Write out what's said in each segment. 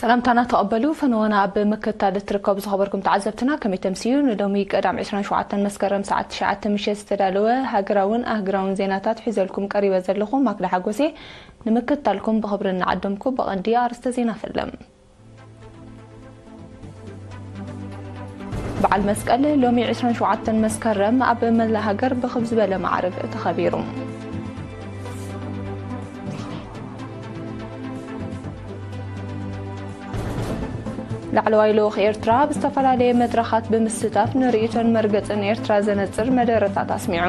ሰላምታና ተቐበሉ። ፈነወና ኣብ ምክትታል እትርከቡ ዝኸበርኩም ተዓዘብትና፣ ከመይ ተምስዩ? ንሎሚ ቀዳም ዕስራን ሸውዓተን መስከረም ሰዓት ትሽዓተ ምሸት ዝተዳለወ ሃገራውን ኣህግራውን ዜናታት ሒዘልኩም ቀሪበ ዘለኹ ማክዳ ሓጎሴ። ንምክትታልኩም ብኽብሪ እናዓደምኩ፣ ብቐንዲ ኣርእስተ ዜና ፈለም። በዓል መስቀል ሎሚ ዕስራን ሸውዓተን መስከረም ኣብ መላእ ሃገር ብኽብ ዝበለ ማዕርግ ተኸቢሩ። ላዕለዋይ ልኡኽ ኤርትራ ኣብ ዝተፈላለየ መድረኻት ብምስታፍ ንርእይቶን መርገጽን ኤርትራ ዘነጽር መደረታት ኣስሚዑ።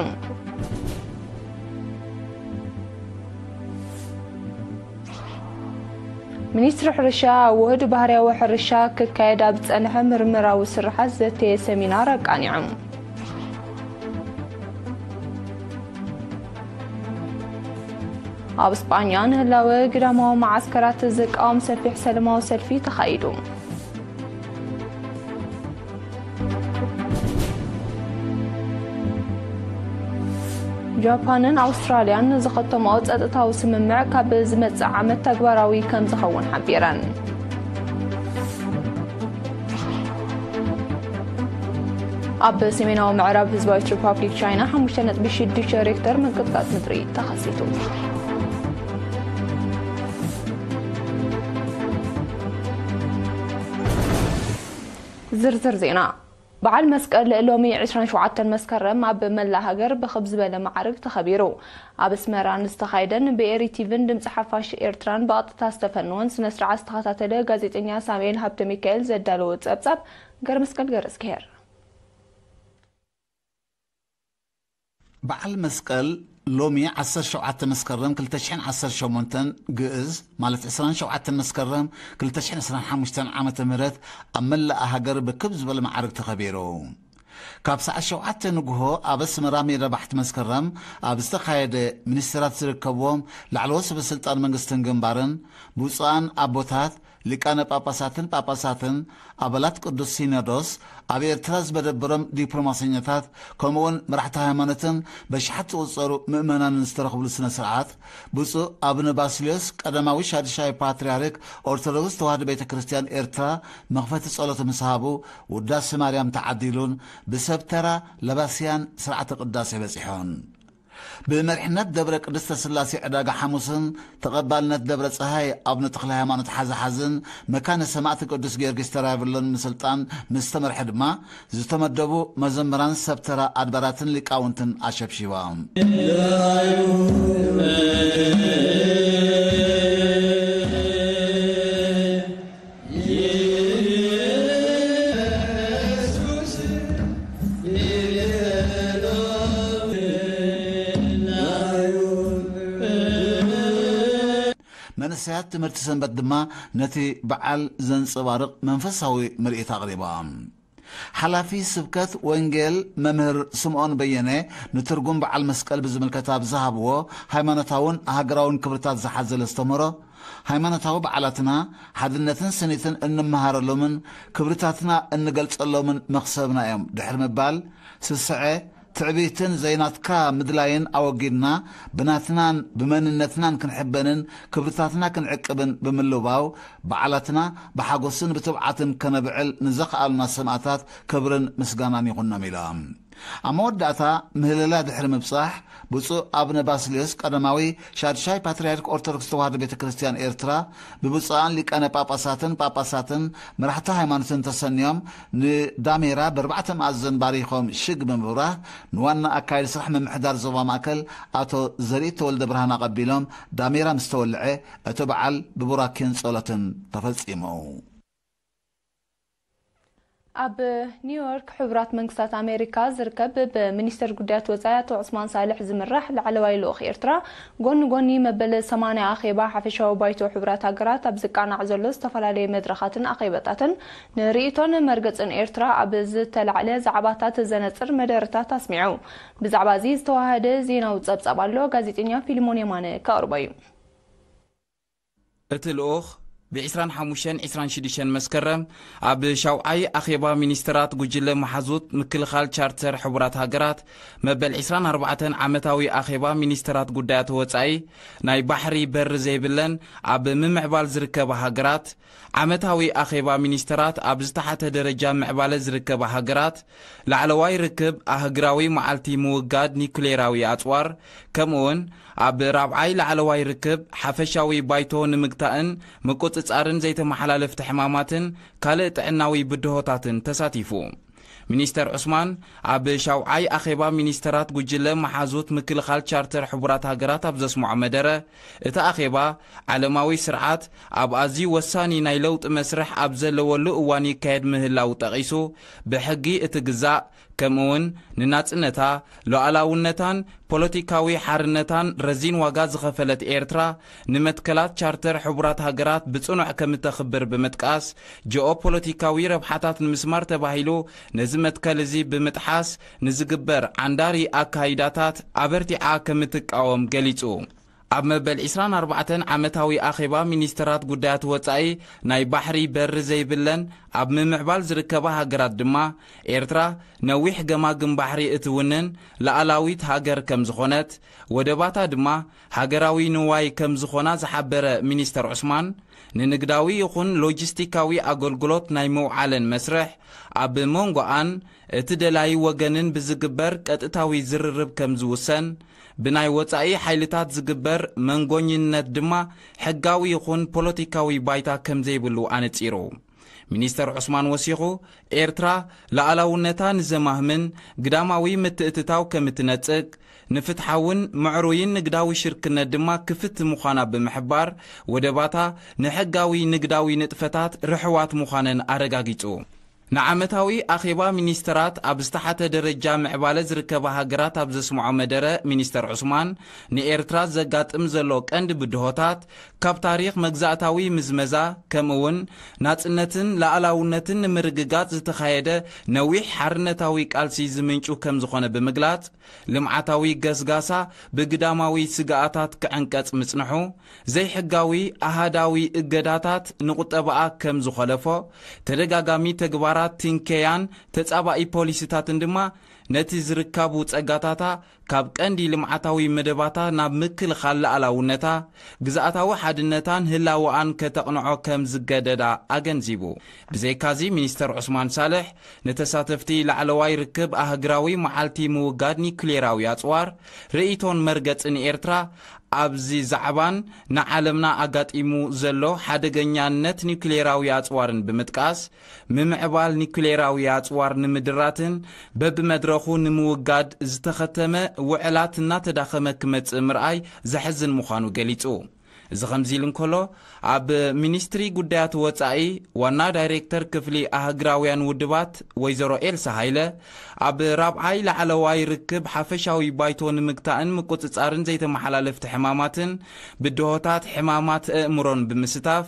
ሚኒስትሪ ሕርሻ ኣብ ውሁድ ባህርያዊ ሕርሻ ክካየድ ኣብ ዝጸንሐ ምርምራዊ ስርሓት ዘተየ ሰሚናር ኣቃኒዑ። ኣብ ስጳኛ ንህላወ ግዳማዊ መዓስከራት ዝቃወም ሰፊሕ ሰላማዊ ሰልፊ ተኻይዱ። ጃፓንን ኣውስትራልያን ዝኸተምኦ ጸጥታዊ ስምምዕ ካብ ዝመጽእ ዓመት ተግባራዊ ከም ዝኸውን ሓቢረን። ኣብ ሰሜናዊ ምዕራብ ህዝባዊት ሪፓብሊክ ቻይና ሓሙሽተ ነጥቢ ሽዱሽተ ሬክተር ምንቅጥቃጥ ምድሪ ተኸሲቱ። ዝርዝር ዜና። በዓል መስቀል ሎሚ ዕስራን ሸውዓተን መስከረም ኣብ መላእ ሃገር ብኽብ ዝበለ ማዕርግ ተኸቢሩ። ኣብ ኣስመራ ንዝተኻየደን ብኤሪ ቲቪን ድምፂ ሓፋሽ ኤርትራን ብቐጥታ ዝተፈነወን ስነ ስርዓት ዝተኸታተለ ጋዜጠኛ ሳሙኤል ሃብተ ሚካኤል ዘዳለዎ ጸብጻብ ገርመስቀል ገረዝግሄር። በዓል መስቀል ሎሚ ዓሰርተ ሸውዓተ መስከረም ክልተ ሽሕን ዓሰርተ ሸሞንተን ግእዝ፣ ማለት ዕስራን ሸውዓተን መስከረም ክልተ ሽሕን ዕስራን ሓሙሽተን ዓመተ ምህረት ኣብ መላእ ሃገር ብክብ ዝበለ ማዕርግ ተኸቢሩ። ካብ ሰዓት ሸውዓተ ንግሆ ኣብ ኣስመራ ሜዳ ባሕቲ መስከረም ኣብ ዝተኻየደ ሚኒስትራት ዝርከብዎም ላዕለዎት ሰበ ስልጣን መንግስትን ግንባርን፣ ብፁዓን ኣቦታት፣ ሊቃነ ጳጳሳትን ጳጳሳትን፣ ኣባላት ቅዱስ ሲኖዶስ፣ ኣብ ኤርትራ ዝመደበሮም ዲፕሎማሰኛታት፣ ከምኡውን መራሕቲ ሃይማኖትን በሽሓት ዝቑጸሩ ምእመናንን ዝተረኽብሉ ስነ ስርዓት፣ ብፁዕ ኣቡነ ባስልዮስ ቀዳማዊ ሻድሻይ ፓትርያርክ ኦርቶዶክስ ተዋህዶ ቤተ ክርስቲያን ኤርትራ መኽፈቲ ጸሎት ምስ ሃቡ፣ ውዳሴ ማርያም ተዓዲሉን ብሰብ ተራ ለባስያን ስርዓተ ቅዳሴ በጺሖን። ብመሪሕነት ደብረ ቅድስተ ስላሴ ዕዳጋ ሓሙስን ተቐባልነት ደብረ ጸሃይ ኣቡነ ተኽለ ሃይማኖት ሓዘሓዝን መካነ ሰማዕቲ ቅዱስ ጊዮርጊስ ተራብሎን ምስልጣን ምስ ተመርሐ ድማ፣ ዝተመደቡ መዘምራን ሰብ ተራ ኣድባራትን ሊቃውንትን ኣሸብሺቦም። መንእሰያት ትምህርቲ ሰንበት ድማ ነቲ በዓል ዘንጸባርቕ መንፈሳዊ ምርኢት ኣቕሪቦም። ሓላፊ ስብከት ወንጌል መምህር ስምዖን በየነ ንትርጉም በዓል መስቀል ብዝምልከት ኣብ ዝሃብዎ፣ ሃይማኖታውን ሃገራውን ክብርታት ዝሓዘለ ኣስተምህሮ፣ ሃይማኖታዊ በዓላትና ሓድነትን ስኒትን እንመሃረሎምን ክብርታትና እንገልጸሎምን መኽሰብና እዮም ድሕሪ ምባል፣ ስስዐ፣ ትዕቢትን ዘይናትካ ምድላይን ኣወጊድና፣ ብናትናን ብመንነትናን ክንሕበንን ክብርታትና ክንዕቅብን ብምልባው፣ በዓላትና ብሓጎስን ብትብዓትን ከነብዕል ንዘኽኣሉና ሰማእታት ክብርን ምስጋናን ይኹኖም ኢሎም። ኣብ መወዳእታ ምህለላ ድሕሪ ምብጻሕ፣ ብፁዕ ኣቡነ ባስልዮስ ቀዳማዊ ሻድሻይ ፓትርያርክ ኦርቶዶክስ ተዋህዶ ቤተ ክርስቲያን ኤርትራ፣ ብብፁዓን ሊቃነ ጳጳሳትን ጳጳሳትን መራሕቲ ሃይማኖትን ተሰንዮም፣ ንዳሜራ ብኣርባዕተ መኣዝን ባሪኾም ሽግ ብምብራህ፣ ንዋና ኣካያዲ ስራሕ ምምሕዳር ዞባ ማእከል ኣቶ ዘርኢት ተወልደ ብርሃን ኣቐቢሎም፣ ዳሜራ ምስ ተወልዐ፣ እቲ በዓል ብቡራኬን ጸሎትን ተፈጺሙ። ኣብ ኒውዮርክ ሕቡራት መንግስታት ኣሜሪካ ዝርከብ ብሚኒስተር ጉዳያት ወጻኢ ኣቶ ዑስማን ሳልሕ ዝምራሕ ላዕለዋይ ልኡኽ ኤርትራ፣ ጎኒ ጎኒ መበል ሰማንያ ኣኼባ ሓፈሻዊ ባይቶ ሕቡራት ሃገራት ኣብ ዝቃናዕ ዘሎ ዝተፈላለየ መድረኻትን ኣኼባታትን ንርእይቶን መርገጽን ኤርትራ ኣብ ዝተላዕለ ዛዕባታት ዘነጽር መደረታት ኣስሚዑ። ብዛዕባ እዚ ዝተዋሃደ ዜናዊ ጸብጻብ ኣሎ። ጋዜጠኛ ፊልሞን የማነ ከቕርቦ እዩ። እቲ ልኡኽ ብ ዕስራን ሓሙሽተን ዕስራን ሽዱሽተን መስከረም ኣብ ሻውዓይ ኣኼባ ሚኒስትራት ጉጅለ መሓዙት ምክልኻል ቻርተር ሕቡራት ሃገራት መበል ዕስራን ኣርባዕተን ዓመታዊ ኣኼባ ሚኒስትራት ጉዳያት ወጻኢ ናይ ባሕሪ በሪ ዘይብለን ኣብ ምምዕባል ዝርከባ ሃገራት ዓመታዊ ኣኼባ ሚኒስትራት ኣብ ዝተሓተ ደረጃ ምዕባለ ዝርከባ ሃገራት ላዕለዋይ ርክብ ኣህግራዊ መዓልቲ ምውጋድ ኒኩሌራዊ ኣጽዋር ከምኡውን ኣብ ራብዓይ ላዕለዋይ ርክብ ሓፈሻዊ ባይቶ ንምግታእን ምቁጽጻርን ዘይተመሓላለፍቲ ሕማማትን ካልእ ጥዕናዊ ብድሆታትን ተሳቲፉ። ሚኒስተር ዑስማን ኣብ ሻውዓይ ኣኼባ ሚኒስተራት ጉጅለ መሓዙት ምክልኻል ቻርተር ሕቡራት ሃገራት ኣብ ዘስምዖ መደረ፣ እቲ ኣኼባ ዓለማዊ ስርዓት ኣብ ኣዝዩ ወሳኒ ናይ ለውጢ መስርሕ ኣብ ዘለወሉ እዋን ይካየድ ምህላው ጠቒሱ፣ ብሕጊ እቲ ግዛእ ከምኡውን ንናጽነታ፣ ሉዓላውነታን ፖለቲካዊ ሓርነታን ረዚን ዋጋ ዝኸፈለት ኤርትራ፣ ንመትከላት ቻርተር ሕቡራት ሃገራት ብጽኑዕ ከምተኽብር ብምጥቃስ፣ ጂኦፖለቲካዊ ረብሓታት ንምስማር ተባሂሉ ነዚ መትከል እዚ ብምጥሓስ ንዝግበር ዓንዳሪ ኣካይዳታት ኣበርቲዓ ከምትቃወም ገሊጹ። ኣብ መበል ዕስራን ኣርባዕተን ዓመታዊ ኣኼባ ሚኒስተራት ጉዳያት ወጻኢ ናይ ባሕሪ በሪ ዘይብለን ኣብ ምምዕባል ዝርከባ ሃገራት ድማ ኤርትራ ነዊሕ ገማግም ባሕሪ እትውንን ሉዓላዊት ሃገር ከም ዝኾነት፣ ወደባታ ድማ ሃገራዊ ንዋይ ከም ዝኾና ዝሓበረ ሚኒስተር ዑስማን፣ ንንግዳዊ ይኹን ሎጂስቲካዊ ኣገልግሎት ናይ ምውዓለን መስርሕ ኣብ መንጎኣን እቲ ደላዪ ወገንን ብዝግበር ቀጥታዊ ዝርርብ ከም ዝውሰን፣ ብናይ ወጻኢ ሓይልታት ዝግበር መንጎኝነት ድማ ሕጋዊ ይኹን ፖለቲካዊ ባይታ ከም ዘይብሉ ኣነጺሩ። ሚኒስተር ዑስማን ወሲኹ፣ ኤርትራ ሉዓላውነታ ንዘማህምን ግዳማዊ ምትእትታው ከም እትነጽግ፣ ንፍትሓውን ምዕሩይን ንግዳዊ ሽርክነት ድማ ክፍት ምዃና ብምሕባር፣ ወደባታ ንሕጋዊ ንግዳዊ ንጥፈታት ርሕዋት ምዃነን ኣረጋጊጹ። ንዓመታዊ ኣኼባ ሚኒስተራት ኣብ ዝተሓተ ደረጃ ምዕባለ ዝርከባ ሃገራት ኣብ ዘስምዖ መደረ፣ ሚኒስተር ዑስማን ንኤርትራ ዘጋጥም ዘሎ ቀንዲ ብድሆታት፣ ካብ ታሪኽ መግዛእታዊ ምዝመዛ፣ ከምኡውን ናጽነትን ሉዓላውነትን ንምርግጋጽ ዝተኻየደ ነዊሕ ሓርነታዊ ቃልሲ ዝምንጩ ከም ዝኾነ ብምግላጽ፣ ልምዓታዊ ገስጋሳ ብግዳማዊ ስግኣታት ክዕንቀጽ ምጽንሑ፣ ዘይሕጋዊ ኣሃዳዊ እገዳታት ንቁጠባኣ ከም ዝኾለፎ፣ ተደጋጋሚ ተግባራት ትንከያን ተጻባኢ ፖሊሲታትን ድማ ነቲ ዝርካቡ ጸጋታታ ካብ ቀንዲ ልምዓታዊ መደባታ ናብ ምክልኻል ሉዓላውነታ፣ ግዝኣታዊ ሓድነታን ህላወኣን ከተቕንዖ ከም ዝገደዳ ኣገንዚቡ። ብዘይካዚ፣ ሚኒስተር ዑስማን ሳልሕ ንተሳተፍቲ ላዕለዋይ ርክብ ኣህግራዊ መዓልቲ ምውጋድ ኒኩሌራዊ ኣጽዋር ርእይቶን መርገጽን ኤርትራ ኣብዚ ዛዕባን ንዓለምና ኣጋጢሙ ዘሎ ሓደገኛነት ኒኩሌራዊ ኣጽዋርን ብምጥቃስ፣ ምምዕባል ኒኩሌራዊ ኣጽዋር ንምድራትን በብመድረኹ ንምውጋድ ዝተኸተመ ውዕላት እናተዳኸመ ክመጽእ ምርኣይ ዘሕዝን ምዃኑ ገሊጹ። እዚ ከምዚ ኢሉ እንከሎ፣ ኣብ ሚኒስትሪ ጉዳያት ወጻኢ ዋና ዳይሬክተር ክፍሊ ኣህግራውያን ውድባት ወይዘሮ ኤልሳ ሃይለ፣ ኣብ ራብዓይ ላዕለዋይ ርክብ ሓፈሻዊ ባይቶ ንምግታእን ምቁጽጻርን ዘይተመሓላለፍቲ ሕማማትን ብድሆታት ሕማማት ኣእምሮን ብምስታፍ፣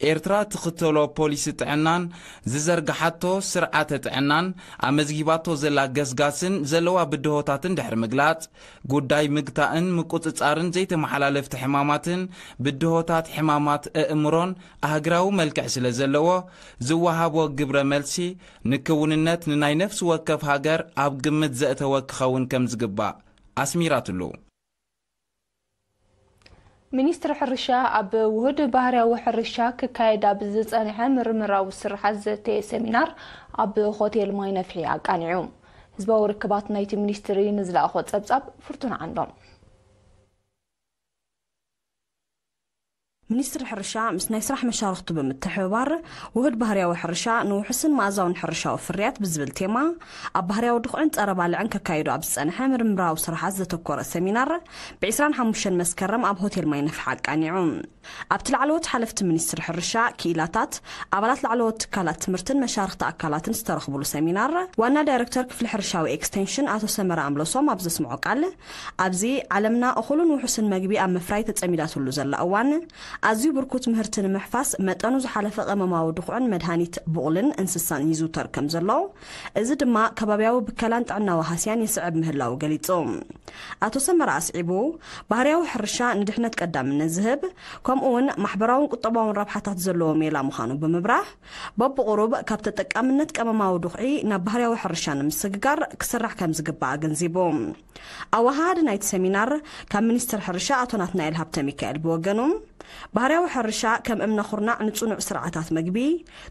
ኤርትራ ትኽተሎ ፖሊሲ ጥዕናን ዝዘርግሓቶ ስርዓተ ጥዕናን ኣመዝጊባቶ ዘላ ገስጋስን ዘለዋ ብድሆታትን ድሕሪ ምግላጽ፣ ጉዳይ ምግታእን ምቁጽጻርን ዘይተመሓላለፍቲ ሕማማትን ብድሆታት ሕማማት ኣእምሮን ኣህግራዊ መልክዕ ስለ ዘለዎ፣ ዝወሃቦ ግብረ መልሲ ንክውንነት ንናይ ነፍሲ ወከፍ ሃገር ኣብ ግምት ዘእተወ ክኸውን ከም ዝግባእ ኣስሚራትሉ። ሚኒስትሪ ሕርሻ ኣብ ውሁድ ባህርያዊ ሕርሻ ክካየድ ኣብ ዝጸንሐ ምርምራዊ ስርሓት ዘተየ ሰሚናር ኣብ ሆቴል ማይ ነፍሒ ኣቃኒዑ። ህዝባዊ ርክባት ናይቲ ሚኒስትሪ ንዝለኣኾ ጸብጻብ ፍርቱና ዓንዶም። ሚኒስትሪ ሕርሻ ምስ ናይ ስራሕ መሻርኽቱ ብምትሕብባር ውሁድ ባህርያዊ ሕርሻ ንውሑስን መኣዛውን ሕርሻዊ ፍርያት ብዝብል ቴማ ኣብ ባህርያዊ ድኹዕን ጸረ ባልዕን ከካይዶ ኣብ ዝጸንሐ ምርምራዊ ስራሓት ዘተኮረ ሰሚናር ብ ዕስራን ሓሙሽተን መስከረም ኣብ ሆቴል ማይ ነፍሒ ኣቃኒዑ። ኣብቲ ላዕለዎት ሓለፍቲ ሚኒስትሪ ሕርሻ፣ ክኢላታት፣ ኣባላት ላዕለዎት ትካላት ትምህርትን መሻርኽቲ ኣካላትን ዝተረኽቡሉ ሰሚናር ዋና ዳይሬክተር ክፍሊ ሕርሻዊ ኤክስቴንሽን ኣቶ ሰመረ ኣምሎሶም ኣብ ዘስምዖ ቃል፣ ኣብዚ ዓለምና እኹልን ውሑስን መግቢ ኣብ ምፍራይ ተጸሚዳትሉ ዘላ እዋን፣ ኣዝዩ ብርኩት ምህርቲ ንምሕፋስ መጠኑ ዝሓለፈ ቀመማዊ ድኹዕን መድሃኒት ብቑልን እንስሳን ይዝውተር ከም ዘሎ፣ እዚ ድማ ከባብያዊ ብከላን ጥዕናዊ ሃስያን የስዕብ ምህላው ገሊጹ። ኣቶ ሰመረ ኣስዒቡ፣ ባህርያዊ ሕርሻ ንድሕነት ቀዳምነት ዝህብ፣ ከምኡ እውን ማሕበራውን ቁጠባውን ረብሓታት ዘለዎ ሜላ ምዃኑ ብምብራህ፣ በብቑሩብ ካብ ተጠቃምነት ቀመማዊ ድኹዒ ናብ ባህርያዊ ሕርሻ ንምስግጋር ክስራሕ ከም ዝግባእ ኣገንዚቡ። ኣወሃሃዲ ናይቲ ሰሚናር ካብ ሚኒስትር ሕርሻ ኣቶ ናትናኤል ሃብተ ሚካኤል ብወገኑ፣ ባህርያዊ ሕርሻ ከም እምነ ኩርናዕ ንጽኑዕ ስርዓታት መግቢ፣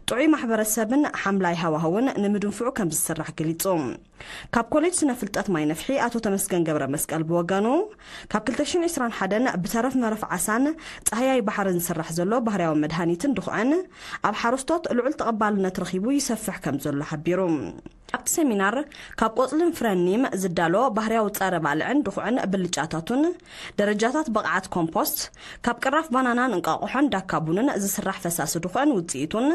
ጥዑይ ማሕበረሰብን ሓምላይ ሃዋህውን ንምድንፍዑ ከም ዝስራሕ ገሊጹ። ካብ ኮሌጅ ስነ ፍልጠት ማይ ነፍሒ ኣቶ ተመስገን ገብረ መስቀል ብወገኑ፣ ካብ ክልተ ሽሕን ዕስራን ሓደን ብተረፍ መረፍ ዓሳን ጻህያይ ባሕርን ዝስራሕ ዘሎ ባህርያዊ መድሃኒትን ድኹዕን ኣብ ሓረስቶት ልዑል ተቐባልነት ረኺቡ ይሰፍሕ ከም ዘሎ ሓቢሩ። ኣብቲ ሰሚናር ካብ ቆጽልን ፍረን ኒም ዝዳሎ ባህርያዊ ጸረ ባልዕን ድኹዕን ብልጫታቱን ደረጃታት ብቕዓት ኮምፖስት፣ ካብ ቅራፍ ባናናን እንቋቑሖን ዳካ ቡንን ዝስራሕ ፈሳሲ ድኹዕን ውጽኢቱን፣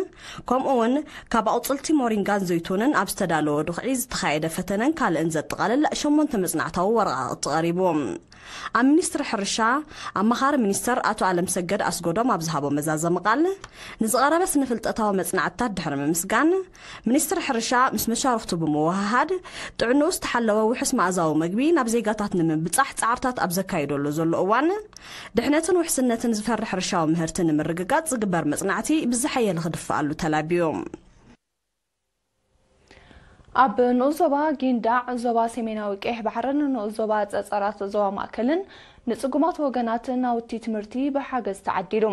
ከምኡ እውን ካብ ኣቑጽልቲ ሞሪንጋን ዘይቱንን ኣብ ዝተዳለወ ድኹዒ ዝተኻየደ ፈተነን ካልእን ዘጠቓልል ሸሞንተ መጽናዕታዊ ወረቓቕቲ ቀሪቡ። ኣብ ሚኒስትሪ ሕርሻ ኣማኻሪ ሚኒስተር ኣቶ ኣለምሰገድ ኣስጎዶም ኣብ ዝሃቦ መዛዘሚ ቃል፣ ንዝቐረበ ስነ-ፍልጠታዊ መጽናዕትታት ድሕሪ ምምስጋን፣ ሚኒስትሪ ሕርሻ ምስ መሻርኽቱ ብምውህሃድ፣ ጥዕንኡ ዝተሓለወ ውሑስ መኣዛዊ መግቢ ናብ ዜጋታት ንምብጻሕ ጻዕርታት ኣብ ዘካይደሉ ዘሎ እዋን፣ ድሕነትን ውሕስነትን ዝፈሪ ሕርሻዊ ምህርቲ ንምርግጋጽ ዝግበር መጽናዕቲ ብዝሓየለ ክድፍኣሉ ተላብዩ። ኣብ ንኡስ ዞባ ጊንዳዕ፣ ዞባ ሰሜናዊ ቀይሕ ባሕርን ንኡስ ዞባ ጸጸራት ዞባ ማእከልን ንጽጉማት ወገናት ናውቲ ትምህርቲ ብሓገዝ ተዓዲሉ።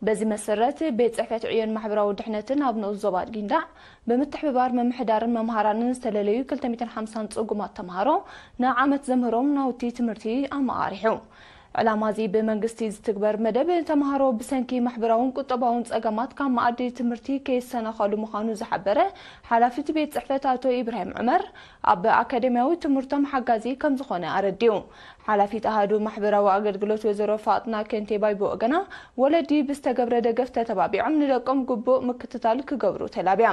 በዚ መሰረት፣ ቤት ጽሕፈት ዕዮን ማሕበራዊ ድሕነትን ኣብ ንኡስ ዞባ ጊንዳዕ ብምትሕብባር ምምሕዳርን መምሃራንን ዝተለለዩ ክልተ ሚእትን ሓምሳን ጽጉማት ተምሃሮ ንዓመት ዘምህሮም ናውቲ ትምህርቲ ኣመቓሪሑ። ዕላማ እዚ ብመንግስቲ ዝትግበር መደብ፣ ተምሃሮ ብሰንኪ ማሕበራውን ቁጠባውን ጸገማት ካብ መኣዲ ትምህርቲ ከይሰናኸሉ ምዃኑ ዝሓበረ ሓላፊ እቲ ቤት ጽሕፈት ኣቶ ኢብራሂም ዑመር፣ ኣብ ኣካደሚያዊ ትምህርቶም ሓጋዚ ከም ዝኾነ ኣረዲኡ። ሓላፊት ኣሃዱ ማሕበራዊ ኣገልግሎት ወይዘሮ ፋጥና ከንቴባይ ብወገና፣ ወለዲ ብዝተገብረ ደገፍ ተተባቢዖም ንደቆም ግቡእ ምክትታል ክገብሩ ተላብያ።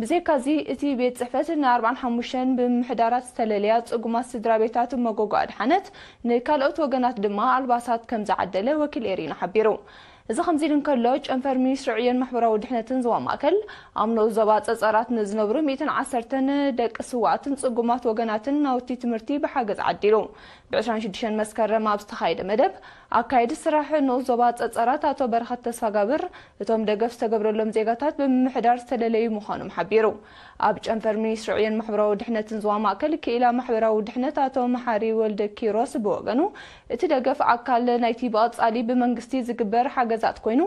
ብዘይካዚ፣ እቲ ቤት ጽሕፈት ንኣርባዓን ሓሙሽተን ብምምሕዳራት ዝተለለያ ጽጉማት ስድራ ቤታት መጎጎ ኣድሓነት፣ ንካልኦት ወገናት ድማ ኣልባሳት ከም ዝዓደለ ወኪል ኤሪና ሓቢሩ። እዚ ከምዚ ኢሉ እንከሎ፣ ጨንፈር ሚኒስትሪ ዕዮን ማሕበራዊ ድሕነትን ዞባ ማእከል፣ ኣብ ንኡስ ዞባ ጸጸራት ንዝነብሩ ሚእትን ዓሰርተን ደቂ ስውኣትን ጽጉማት ወገናትን ናውቲ ትምህርቲ ብሓገዝ ዓዲሉ። ብ ዕስራን ሽዱሽተን መስከረም ኣብ ዝተኻየደ መደብ፣ ኣካየዲ ስራሕ ንኡስ ዞባ ጸጸራት ኣቶ በረኸት ተስፋጋብር፣ እቶም ደገፍ ዝተገብረሎም ዜጋታት ብምምሕዳር ዝተለለዩ ምዃኖም ሓቢሩ። ኣብ ጨንፈር ሚኒስትሪ ዕዮን ማሕበራዊ ድሕነትን ዞባ ማእከል ክኢላ ማሕበራዊ ድሕነት ኣቶ መሓሪ ወልደ ኪሮስ ብወገኑ፣ እቲ ደገፍ ኣካል ናይቲ ብቐጻሊ ብመንግስቲ ዝግበር ሓገዛት ኮይኑ፣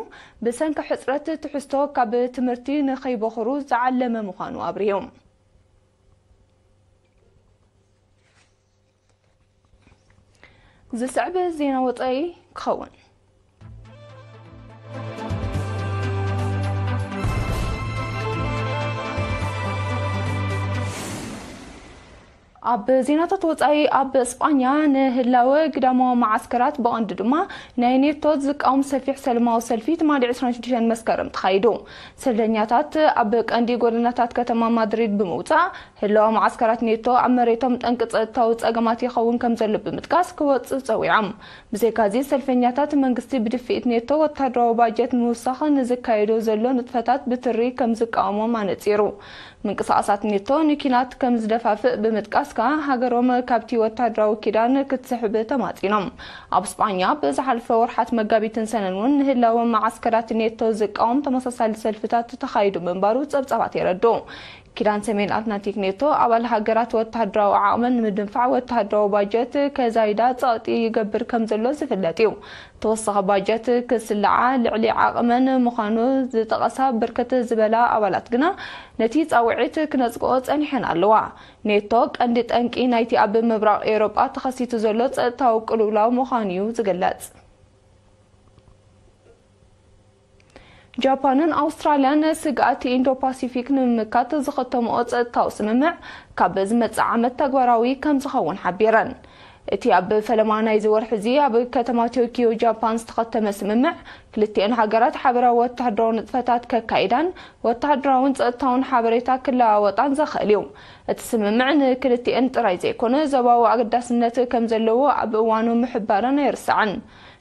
ብሰንኪ ሕጽረት ትሕዝቶ ካብ ትምህርቲ ንኸይበኹሩ ዝዓለመ ምዃኑ ኣብሪሁ። ዝስዕብ ዜና ወጻኢ ክኸውን። ኣብ ዜናታት ወጻኢ፣ ኣብ እስጳኛ ንህላወ ግዳማዊ መዓስከራት፣ ብቐንዱ ድማ ናይ ኔቶ ዝቃወም ሰፊሕ ሰላማዊ ሰልፊ ትማሊ ዕስራን ሽዱሽተን መስከረም ተኻይዱ። ሰልፈኛታት ኣብ ቀንዲ ጎደናታት ከተማ ማድሪድ ብምውጻእ፣ ህላወ መዓስከራት ኔቶ ኣብ መሬቶም ጠንቂ ጸጥታዊ ጸገማት ይኸውን ከም ዘሎ ብምጥቃስ ክወጽእ ጸዊዖም። ብዘይካዚ፣ ሰልፈኛታት መንግስቲ ብድፍኢት ኔቶ ወተሃደራዊ ባጀት ንምውሳኽ ንዝካየዶ ዘሎ ንጥፈታት ብትሪ ከም ዝቃወሞም ኣነጺሩ። ምንቅስቓሳት ኔቶ ንኲናት ከም ዝደፋፍእ ብምጥቃስ ከኣ፣ ሃገሮም ካብቲ ወተሃደራዊ ኪዳን ክትስሕብ ተማጺኖም። ኣብ ስጳኛ ብዝሓለፈ ወርሓት መጋቢትን ሰነን እውን ንህላወ መዓስከራት ኔቶ ዝቃወም ተመሳሳሊ ሰልፍታት ተኻይዱ ምንባሩ ጸብጻባት የረድኡ። ኪዳን ሰሜን ኣትላንቲክ ኔቶ፣ ኣባል ሃገራት ወተሃደራዊ ዓቕመን ንምድንፋዕ ወተሃደራዊ ባጀት ከዛይዳ ጸቕጢ ይገብር ከም ዘሎ ዝፍለጥ እዩ። ተወሳኺ ባጀት ክስልዓ ልዕሊ ዓቕመን ምዃኑ ዝጠቐሳ ብርክት ዝበላ ኣባላት ግና፣ ነቲ ጻውዒት ክነጽግኦ ጸኒሐን ኣለዋ። ኔቶ ቀንዲ ጠንቂ ናይቲ ኣብ ምብራቕ ኤውሮጳ ተኸሲቱ ዘሎ ጸጥታዊ ቅልውላው ምዃኑ እዩ ዝግለጽ። ጃፓንን ኣውስትራልያን ስግኣት ኢንዶ ፓሲፊክ ንምምካት ዝኸተምኦ ጸጥታዊ ስምምዕ ካብ ዝመጽእ ዓመት ተግባራዊ ከም ዝኸውን ሓቢረን። እቲ ኣብ ፈለማ ናይዚ ወርሒ እዚ ኣብ ከተማ ቶኪዮ ጃፓን ዝተኸተመ ስምምዕ፣ ክልቲኤን ሃገራት ሓበራዊ ወተሃደራዊ ንጥፈታት ከካይዳን ወተሃደራውን ጸጥታውን ሓበሬታ ክለዋወጣን ዘኽእል እዩ። እቲ ስምምዕ ንክልቲኤን ጥራይ ዘይኮነ፣ ዞባዊ ኣገዳስነት ከም ዘለዎ ኣብ እዋኑ ምሕባረን ኣይርሳዕን።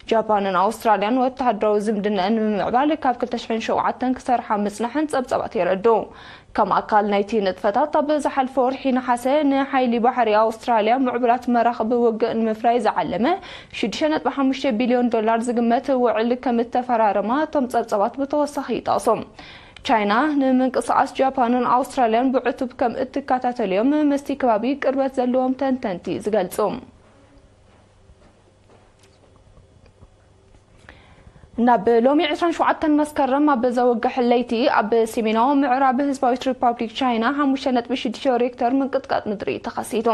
ጃፓንን ኣውስትራልያን ወተሃደራዊ ዝምድናኣን ንምምዕባል ካብ ክልተ ሽሕን ሸውዓተን ክሰርሓ ምጽናሐን ጸብጻባት የረድኡ። ከም ኣካል ናይቲ ንጥፈታት፣ ኣብ ዝሓለፈ ወርሒ ነሓሰ ንሓይሊ ባሕሪ ኣውስትራልያ ምዕቡላት መራኽብ ውግእ ንምፍራይ ዝዓለመ ሽዱሽተ ነጥቢ ሓሙሽተ ቢልዮን ዶላር ዝግመት ውዕል ከም እተፈራረማ እቶም ጸብጻባት ብተወሳኺ ይጠቕሱ። ቻይና ንምንቅስቓስ ጃፓንን ኣውስትራልያን ብዕቱብ ከም እትከታተልዮም ምስቲ ከባቢ ቅርበት ዘለዎም ተንተንቲ ዝገልጹ። ናብ ሎሚ ዕስራን ሸውዓተን መስከረም ኣብ ዘወግሕ ለይቲ ኣብ ሰሜናዊ ምዕራብ ህዝባዊት ሪፓብሊክ ቻይና ሓሙሽተ ነጥቢ ሽዱሽተ ሬክተር ምንቅጥቃጥ ምድሪ ተኸሲቱ።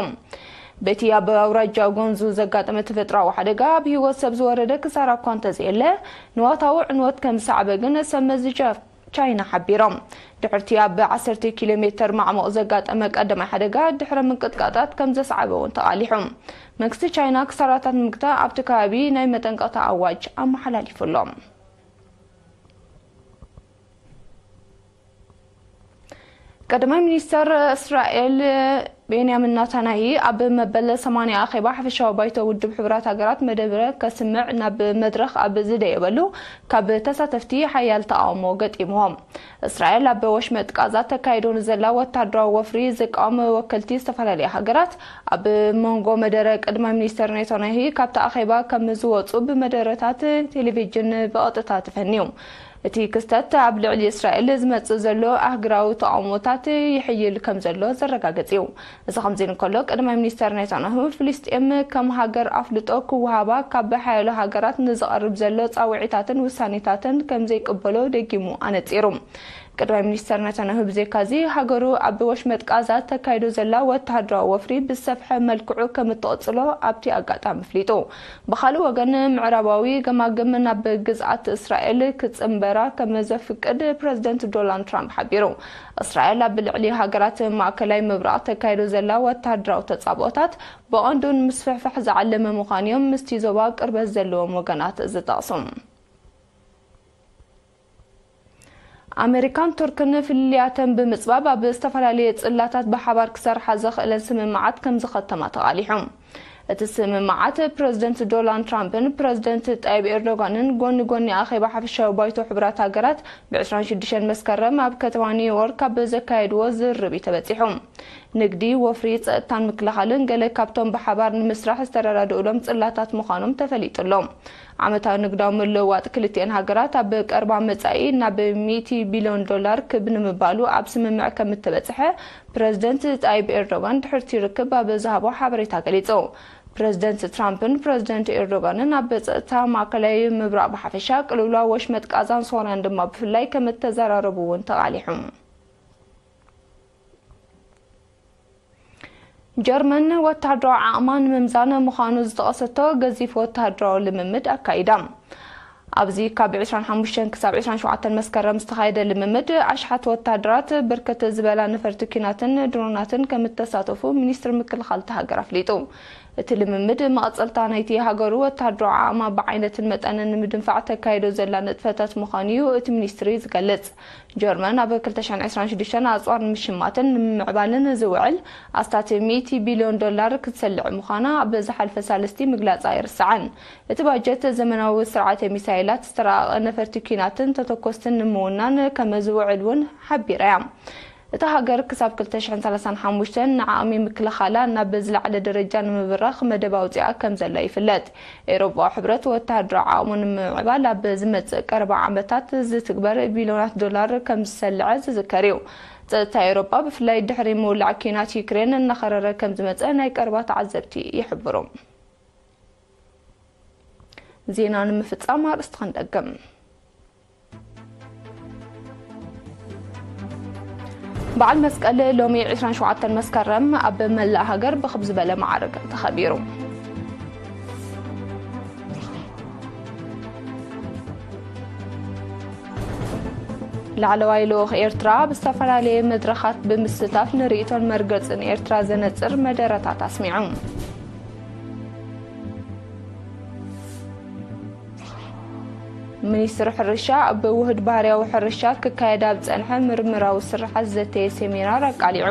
በቲ ኣብ ኣውራጃ ጎንዙ ዘጋጠመ ተፈጥሮኣዊ ሓደጋ ኣብ ህይወት ሰብ ዝወረደ ክሳራ እኳ እንተዘየለ፣ ንዋታዊ ዕንወት ከም ዝሰዓበ ግን ሰብ መዚ ጃ-፣ ቻይና ሓቢሮም። ድሕርቲ ኣብ ዓሰርተ ኪሎ ሜተር ማዕሙቕ ዘጋጠመ ቀዳማይ ሓደጋ ድሕረ ምንቅጥቃጣት ከም ዘስዓበ እውን ተቓሊሑ። መንግስቲ ቻይና ክሳራታት ንምግታእ ኣብቲ ከባቢ ናይ መጠንቀቕታ ኣዋጅ ኣመሓላሊፉ ኣሎ። ቀዳማይ ሚኒስተር እስራኤል ቤንያሚን ናታንያሂ ኣብ መበል ሰማንያ ኣኼባ ሓፈሻዊ ባይቶ ውድብ ሕቡራት ሃገራት መደረ ከስምዕ ናብ መድረኽ ኣብ ዝደየበሉ፣ ካብ ተሳተፍቲ ሓያል ተቓውሞ ገጢምዎም። እስራኤል ኣብ ወሽመጥ ቃዛ ተካይዶ ንዘላ ወተሃደራዊ ወፍሪ ዝቃወሙ ወከልቲ ዝተፈላለያ ሃገራት፣ ኣብ መንጎ መደረ ቀዳማይ ሚኒስተር ናታንያሂ ካብቲ ኣኼባ ከም ዝወጹ ብመደረታት ቴሌቪዥን ብቐጥታ ተፈንዩ። እቲ ክስተት ኣብ ልዕሊ እስራኤል ዝመጽእ ዘሎ ኣህግራዊ ተቓውሞታት ይሕይል ከም ዘሎ ዘረጋግጽ እዩ። እዚ ከምዚ እንከሎ፣ ቀዳማይ ሚኒስተር ናታንያሁ፣ ፍልስጤም ከም ሃገር ኣፍልጦ ክወሃባ ካብ ሓያሎ ሃገራት ንዝቐርብ ዘሎ ጻውዒታትን ውሳኔታትን ከም ዘይቅበሎ ደጊሙ ኣነጺሩ። ቀዳማይ ሚኒስተር ናታንያሁ ብዘይካዚ፣ ሃገሩ ኣብ ወሽመጥ ቃዛ ተካይዶ ዘላ ወተሃደራዊ ወፍሪ ብዝሰፍሐ መልክዑ ከም እትቕጽሎ ኣብቲ ኣጋጣሚ ኣፍሊጡ። ብኻልእ ወገን፣ ምዕራባዊ ገማግም ናብ ግዝኣት እስራኤል ክጽንበራ ከም ዘፍቅድ ፕረዚደንት ዶናልድ ትራምፕ ሓቢሩ። እስራኤል ኣብ ልዕሊ ሃገራት ማእከላይ ምብራቕ ተካይዶ ዘላ ወተሃደራዊ ተጻብኦታት ብቐንዱ ንምስፍሕፋሕ ዝዓለመ ምዃኑ እዮም ምስቲ ዞባ ቅርበት ዘለዎም ወገናት ዝጠቕሱ። ኣመሪካን ቱርክን ፍልልያተን ብምጽባብ ኣብ ዝተፈላለየ ጽላታት ብሓባር ክሰርሓ ዘኽእለን ስምምዓት ከም ዝኸተማ ተቓሊሑ። እቲ ስምምዓት ፕረዚደንት ዶናልድ ትራምፕን ፕረዚደንት ጣይብ ኤርዶጋንን ጎኒ ጎኒ ኣኼባ ሓፈሻዊ ባይቶ ሕቡራት ሃገራት ብ ዕስራን ሽዱሽተን መስከረም ኣብ ከተማ ኒውዮርክ ኣብ ዘካየድዎ ዝርርብ እዩ ተበጺሑ። ንግዲ፣ ወፍሪ፣ ጸጥታን ምክልኻልን ገለ ካብቶም ብሓባር ንምስራሕ ዝተረዳድኡሎም ጽላታት ምዃኖም ተፈሊጡ ኣሎ። ዓመታዊ ንግዳዊ ምልውዋጥ ክልቲኤን ሃገራት ኣብ ቀረባ መጻኢ ናብ ሚእቲ ቢልዮን ዶላር ክብ ንምባሉ ኣብ ስምምዕ ከም እተበጽሐ ፕረዚደንት ጣይብ ኤርዶጋን ድሕርቲ ርክብ ኣብ ዝሃቦ ሓበሬታ ገሊጹ። ፕረዚደንት ትራምፕን ፕረዚደንት ኤርዶጋንን ኣብ ጸጥታ ማእከላይ ምብራቕ ብሓፈሻ፣ ቅልውላው ወሽመጥ ቃዛን ሶርያን ድማ ብፍላይ ከም እተዘራረቡ እውን ተቓሊሑ። ጀርመን ወተሃደራዊ ዓቕማ ንምምዛን ምዃኑ ዝጠቐሰቶ ገዚፍ ወተሃደራዊ ልምምድ ኣካይዳ። ኣብዚ ካብ ዕስራን ሓሙሽተን ክሳብ ዕስራን ሸውዓተን መስከረም ዝተኻየደ ልምምድ፣ ኣሽሓት ወተሃደራት ብርክት ዝበላ ነፈርቲ ኲናትን ድሮናትን ከም እተሳተፉ ሚኒስትሪ ምክልኻል እታ ሃገር ኣፍሊጡ። እቲ ልምምድ፣ መቐጸልታ ናይቲ ሃገሩ ወተሃደራዊ ዓቕማ ብዓይነትን መጠንን ንምድንፋዕ ተካይዶ ዘላ ንጥፈታት ምዃኑ እዩ እቲ ሚኒስትሪ ዝገልጽ። ጀርመን ኣብ ክልተ ሽሕን ዕስራን ሽዱሽተን ኣጽዋር ንምሽማትን ንምምዕባልን ዝውዕል ኣስታት ሚእቲ ቢልዮን ዶላር ክትሰልዕ ምዃና ኣብ ዝሓልፈ ሳልስቲ ምግላጻ ኣይርሳዕን። እቲ ባጀት፣ ዘመናዊ ስርዓተ ሚሳይላት፣ ዝተራቐቐ ነፈርቲ ኲናትን ተተኮስትን ንምውናን ከም ዝውዕል እውን ሓቢራ እያ። እታ ሃገር ክሳብ ክልተ ሽሕን ሰላሳን ሓሙሽተን ንዓቕሚ ምክልኻላ ናብ ዝለዓለ ደረጃ ንምብራኽ መደብ ኣውጺኣ ከም ዘላ ይፍለጥ። ኤውሮጳዊ ሕብረት ወተሃደራዊ ዓቕሙ ንምምዕባል ኣብ ዝመጽእ ቀረባ ዓመታት ዝትግበር ቢልዮናት ዶላር ከም ዝሰልዐ ዝዝከር እዩ። ጸጥታ ኤውሮጳ፣ ብፍላይ ድሕሪ ምውላዕ ኲናት ዩክሬን፣ እናኸረረ ከም ዝመጸ ናይ ቀረባ ተዓዘብቲ ይሕብሩ። ዜና ንምፍጻም ኣርእስቲ ክንደግም። በዓል መስቀል ሎሚ ዕስራን ሸውዓተን መስከረም ኣብ መላእ ሃገር ብኽብ ዝበለ ማዕርግ ተኸቢሩ። ላዕለዋይ ልኡኽ ኤርትራ ኣብ ዝተፈላለየ መድረኻት ብምስታፍ ንርእይቶን መርገጽን ኤርትራ ዘነጽር መደረታት ኣስሚዑ። ሚኒስትሪ ሕርሻ ኣብ ውሁድ ባህርያዊ ሕርሻ ክካየድ ኣብ ጸንሐ ምርምራዊ ስርሓት ዘተየ ሴሚናር ኣቃሊዑ።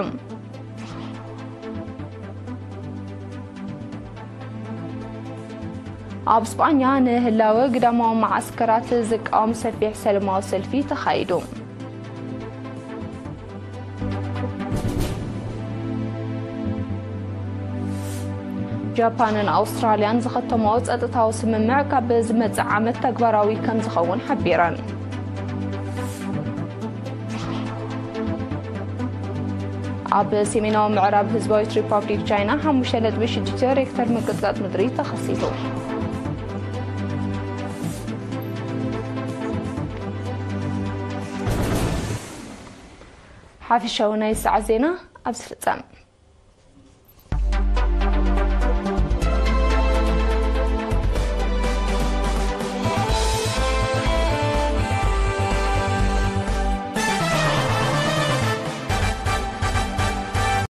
ኣብ ስጳኛ ንህላወ ግዳማዊ መዓስከራት ዝቃወም ሰፊሕ ሰለማዊ ሰልፊ ተኻይዱ። ጃፓንን ኣውስትራልያን ዝኸተመኦ ጸጥታዊ ስምምዕ ካብ ዝመጽእ ዓመት ተግባራዊ ከም ዝኸውን ሓቢረን። ኣብ ሰሜናዊ ምዕራብ ህዝባዊት ሪፓብሊክ ቻይና ሓሙሽተ ነጥቢ ሽዱሽተ ሬክተር ምንቅጥቃጥ ምድሪ ተኸሲቱ። ሓፈሻዊ ናይ ሰዓት ዜና ኣብዚ ፍጸም።